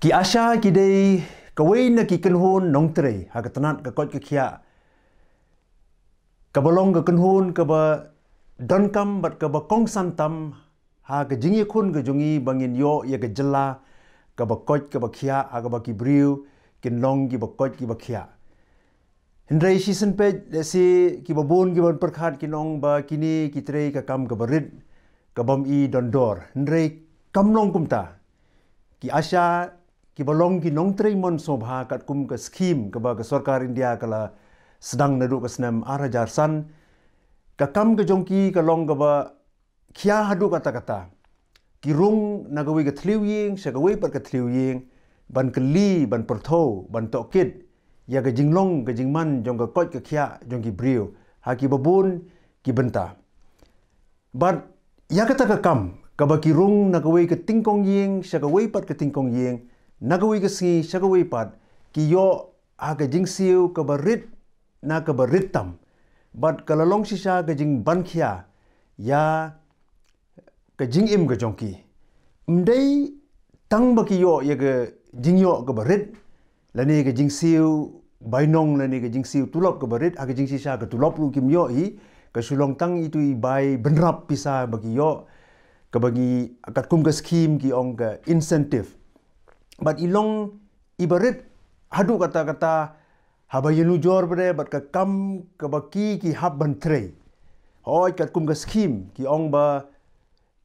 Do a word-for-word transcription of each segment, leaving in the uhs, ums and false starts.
Ki ASHA ki dei kawei na ki kynhun nongtrei ha ka tnat ka koit ka khiah, kaba long ka kynhun kaba donkam bad kaba kongsan tam ha ka jingïakhun ka jong ngi ba ngin ïoh ïa ka jylla kaba koit kaba khiah, ha kaba ki briew kin long kiba koit kiba khiah. Hynrei shisien peit, lehse kiba bun kiban pyrkhat kin ong ba kine ki trei ka kam kaba rit, ka bym i don dor. Hynrei kam long kumta. Ki ASHA kiba long ki nongtrei mon sngewbha katkum ka skhim kaba ka sorkar India ka la sdang naduh ka snem ar hajar san. Ka kam ka jong ki ka long kaba khia haduh katta katta. Ki rung na kawei ka thliew ïing sha kawei pat ka thliew ïing, ban kylli, ban pyrthuh, ban tohkit ïa ka jinglong ka jingman jong ka koit ka khiah jong ki briew ha kiba bun ki bynta. Bad ïa kata ka kam kaba ki rung na kawei ka tyngkong ïing sha kawei pat ka tyngkong ïing, na kawei ka sngi sha kawei pat, ki ïoh ha ka jingsiew kaba rit na kaba rit tam. Bad ka la long shisha ka jingbankhia ïa ka jingim ka jong ki. Ym dei tang ba ki ïoh ïa ka jingïoh kaba rit, lane ka jingsiew bainong, lane ka jingsiew tulop kaba rit, ha ka jingshisha ka tulop ruh kim ïoh hi, ka shu long tang itu i bai bynrap pisa ba ki ïoh, kaba ngi katkum ka skhim ki ong ka incentive. Bad i long iba rit haduh katta katta haba ïanujor bad, bad ka kam kaba ki, ki hap ban trei. Hooid, katkum ka skhim ki ong ba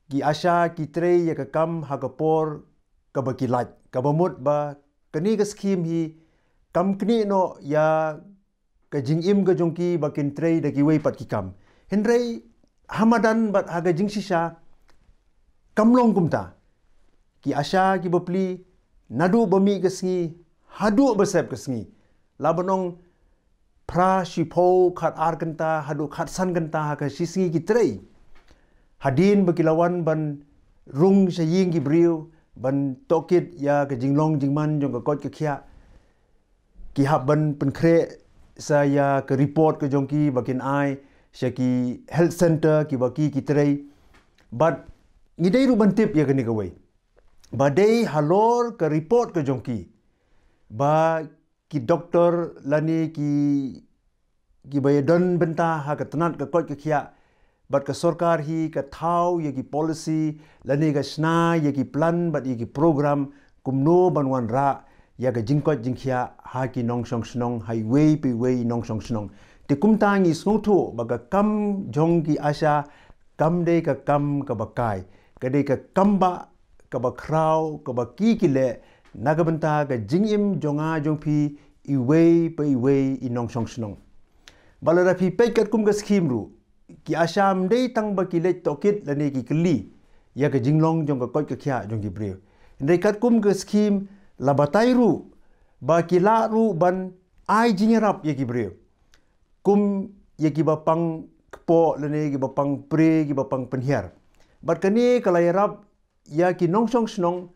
ki ASHA ki trei ïa ka kam ha ka por kaba ki lait. Kaba mut ba kane ka skhim hi kam knieh noh ïa ka jingim ka jong ki ba kin trei da kiwei pat ki kam. Hynrei ha madan bad ha ka jingshisha kam long kumta. Ki ASHA kiba plie, naduh ba mih ka sngi haduh ba sep ka sngi, la ban ong phra, shiphew, khat ar kynta haduh khat san kynta ha ka shi sngi ki trei. Hadien ba ki la wan ban rung sha ïing ki briew, ban tohkit ïa ka jinglong jingman jong ka koit ka khiah, ki hap ban pynkhreh sa ïa ka report ka jong ki ba kin ai sha ki health centre kiba ki, ki trei. Bad ngi dei ruh ban tip ïa kane kawei, ba dei halor ka report ka jong ki ba ki doktor lane ki, kiba ïadon bynta ha ka tnat ka koit ka khiah bad ka sorkar hi ka thaw ïa ki policy lane ka shna ïa ki plan bad ïa ki program kumno ban wanrah ïa ka jingkoit jingkhiah ha ki nongshong shnong, ha iwei pa iwei i nongshong shnong. Te kumta ngi sngewthuh ba ka kam jong ki ASHA kam dei ka kam kaba kai, ka dei ka kam ba kaba khraw kaba ki, ki leh na ka bynta ka jingim jong nga jong phi, iwei pa iwei i nongshong shnong. Ba lada phi peit katkum ka skhim ruh, ki ASHA ym dei tang ba ki leit tohkit lane ki kylli ïa ka jinglong jong ka koit ka khiah jong ki briew. Hynrei katkum ka skhim la batai ruh ba ki lah ruh ban ai jingïarap ïa ki briew, kum ïa kiba pang kpoh lane kiba pang pre, kiba pang pynhiar. Bad kane ka la ïarap ïa ki nongshong shnong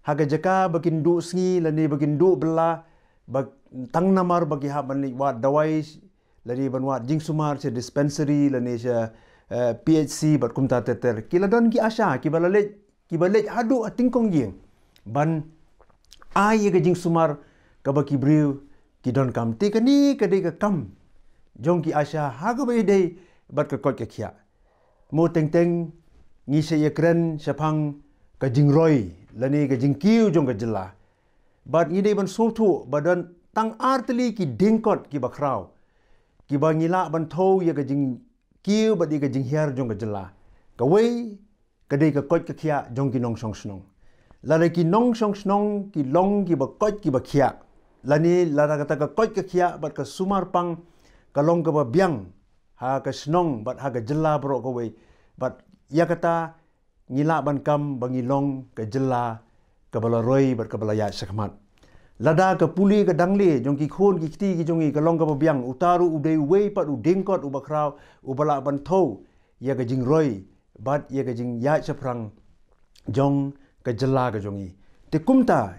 ha ka jaka ba kin duh sngi lane ba kin duh bylla, ba tang namar ba ki hap ban leit wad dawai lane ban wad jingsumar sha dispensary lane sha, eh, P H C bad kumta ter ter. Ki la don ki ASHA kiba la leit, kiba leit haduh ha tyngkong ïing ban ai ïa ka jingsumar kaba ki briew ki donkam. Te kane ka dei ka kam jong ki ASHA ha kaba ïadei bad ka koit ka khiah. Mo teng teng ngi sa ïakren shaphang ka jingroi lane ka jingkiew jong ka jylla. Bad ngi dei ban sngewthuh ba don tang ar tylli ki diengkot kiba khraw kiba ngi lah ban thew ïa ka jingkiew bad ïa ka jinghiar jong ka jylla. Kawei ka dei ka koit ka khiah jong ki nongshong shnong. Lada ki nongshong shnong ki long kiba koit kiba khiah, lane lada kata ka koit ka khiah bad ka sumar pang ka long kaba biang ha ka shnong bad ha ka jylla baroh kawei, bad ïa kata ngi lah ban kam ba ngi long ka jylla kaba la roi bad kaba la ïaid shakhmat. Lada ka pule ka dangle jong ki khun ki kti ki jong ngi ka long kaba biang, uta ruh u dei uwei pat u diengkot uba khraw uba lah ban thew ïa ka jingroi bad ïa ka jingïaid shaphrang jong ka jylla ka jong ngi. Te kumta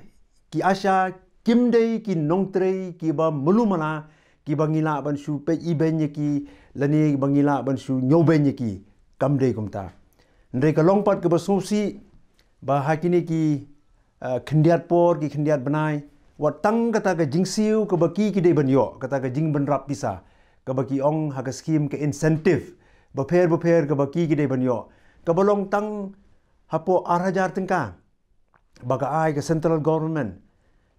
ki ASHA kim dei ki nongtrei kiba malu mala, kiba ngi lah ban shu peit ibeiñ ïa ki lane ba ngi lah ban shu ñiewbeiñ ïa ki. Kam dei kumta. Hynrei ka long pat kaba sngewsih ba ha kine ki uh, khyndiat por ki khyndiat bnai, wat tang kata ka jingsiew kaba ki ki dei ban ïoh, kata ka jingbynrap pisa kaba ki ong ha ka skim ka incentive bapher bapher kaba ki ki dei ban ïoh, kaba long tang hapoh ar hajar tyngka ba ka ai ka central government,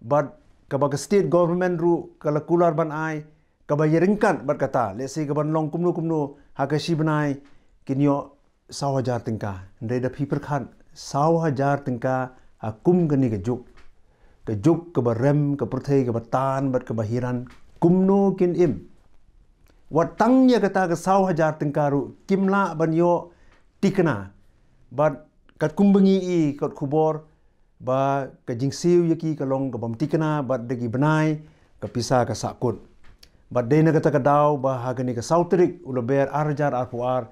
bad kaba ka state government ruh ka la kular ban ai, kaba ïaryngkat bad kata, let's say, kaban long kumno kumno ha ka shi bnai kin ïoh saw hajar tyngka. Hynrei da phi pyrkhat, saw hajar tyngka ha kum kane ka juk, ka juk kaba rem, ka pyrthei kaba tan bad kaba hiran, kumno kin im? Wat tang ïa kata ka saw hajar tyngka ruh kim lah ban ïoh tikna. Bad katkum ba ngi i kot khubor, ba ka jingsiew ïa ki ka long kabym tikna, bad da ki bnai ka pisa ka sahkut. Bad dei na kata ka daw ba ha kane ka saw tarik u Lber ar hajar arphew ar,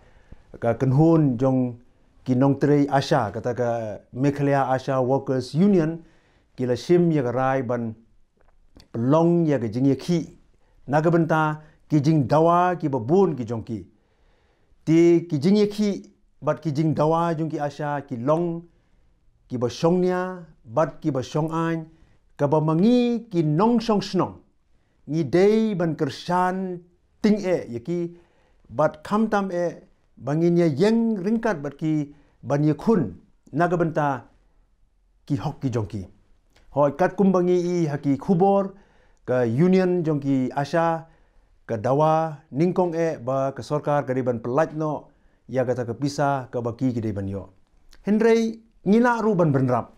ka kynhun jong ki nongtrei ASHA, kata ka Meghalaya ASHA Workers Union, ki la shim ïa ka rai ban pynlong ïa ka jingïakhih na ka bynta ki jingdawa kiba bun ki jong ki. Te ki jingïakhih bad ki jingdawa jong ki ASHA ki long kiba shongnia bad kiba shongaiñ, kaba ma ngi ki nongshong shnong ngi dei ban kyrshan tyngeh ïa ki, bad khamtam eh ba ngin ïa ïeng ryngkat bad ki ban ïakhun na ka bynta ki hok ki jong ki. Hooid, katkum ba ngi i ha ki khubor, ka union jong ki ASHA ka dawa nyngkong eh ba ka sorkar ka dei ban pyllait noh ïa kata ka pisa kaba ki ki dei ban ïoh. Hynrei ngi lah ruh ban bynrap,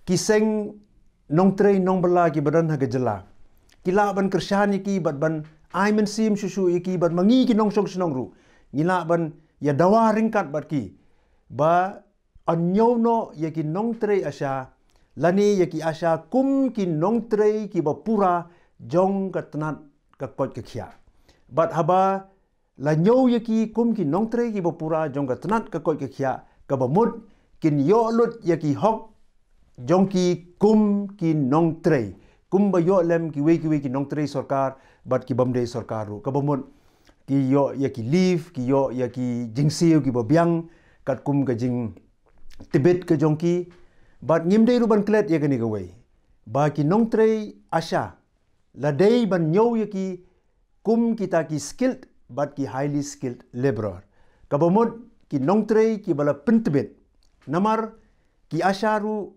ki seng nongtrei nongbylla kiba don ha ka jylla, ki lah ban kyrshan ïa ki bad ban ai mynsiem shuh shuh ïa ki, bad ma ngi ki nongshong shnong ruh ngi lah ban ïa dawa ryngkat bad ki ba yn ñiew noh ïa ki nongtrei ASHA lane ïa ki ASHA kum ki nongtrei kiba pura jong ka tnat ka koit ka khiah. Bad haba la ñiew ïa ki kum ki nongtrei kiba pura jong ka tnat ka koit ka khiah, kaba mut kin ïoh lut ïa ki hok jong ki kum ki nongtrei, kumba ïoh lem kiwei kiwei ki nongtrei sorkar bad kibym dei sorkar ruh, kaba mut ki ïoh ïa ki leave, ki ïoh ïa ki jingsiew kiba biang katkum ka jingtbit ka jong ki. Bad ngim dei ruh ban klet ïa kane kawei, ba ki nongtrei ASHA la dei ban ñiew ïa ki kum kita ki skilled bad ki highly skilled laborer, kaba mut ki nongtrei kiba la pyntbit. Namar ki ASHA ruh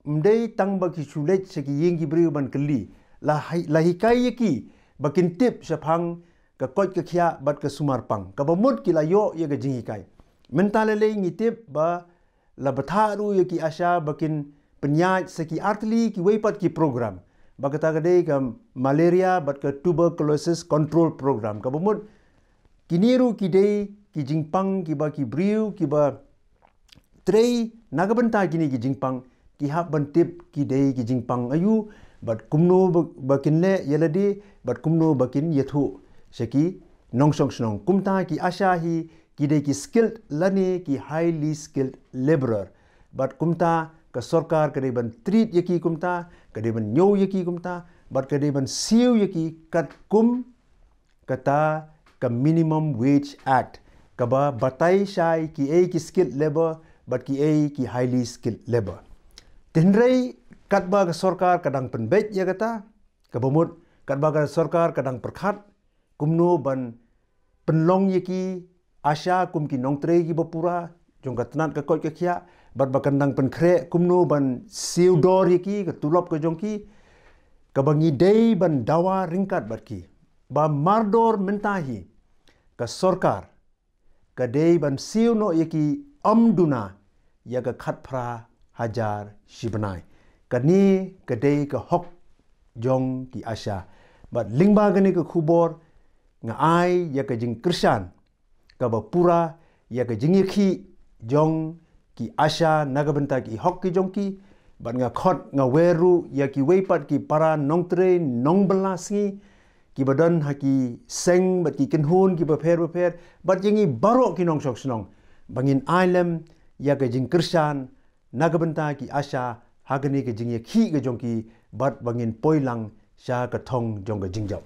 ym dei tang ba ki shu leit sha ki ïing ki briew ban kylli, la hi-, la hikai ïa ki ba kin tip shaphang ka koit ka khiah bad ka sumar pang, kaba mut ki la ïoh ïa ka jinghikai. Mynta lei lei ngi tip ba la bthah ruh ïa ki ASHA ba kin pynïaid sa ki artylli kiwei pat ki program, ba kata ka dei ka malaria bad ka tuberculosis control program, kaba mut kine ruh ki dei ki jingpang kiba ki briew kiba trei na ka bynta kine ki jingpang ki hap ban tip ki dei ki jingpang aïu, bad kumno ba, ba kin leh ïa lade, bad kumno ba kin ïathuh sha ki nongshong shnong. Kumta ki ASHA hi ki dei ki skilled lane ki highly skilled laborer, bad kumta ka sorkar ka dei ban treat ïa ki kumta, ka dei ban ñiew ïa ki kumta, bad ka dei ban siew ïa ki katkum kata ka Minimum Wage Act, kaba batai shai kiei ki skilled labour bad kiei ki highly skilled labour. Hynrei katba ka sorkar ka dang pynbeit ïa kata, kaba mut katba ka sorkar ka dang pyrkhat kumno ban pynlong ïa ki ASHA kum ki nongtrei kiba pura jong ka tnat ka koit ka khiah, bad ba kan dang pynkhreh kumno ban siew dor ïa ki, ka tulop ka jong ki, kaba ngi dei ban dawa ryngkat bad ki ba mardor mynta hi ka sorkar ka dei ban siew noh ïa ki ym duna ïa ka khatphra hajar shi bnai. Kane ka dei ka hok jong ki ASHA. Bad lyngba kane ka khubor nga ai ïa ka jingkyrshan kaba pura ïa ka jingïakhih jong ki ASHA na ka bynta ki hok ki jong ki. Bad nga khot nga wer ruh ïa kiwei pat ki para nongtrei nongbylla sngi kiba don ha ki seng bad ki kynhun kiba pher bapher, bad ïa ngi baroh ki nongshong shnong, ba ngin ai lem ïa ka jingkyrshan na ka bynta ki ASHA ha kane ka jingïakhih ka jong ki, bad ba ngin poi lang sha ka thong jong ka jingjop.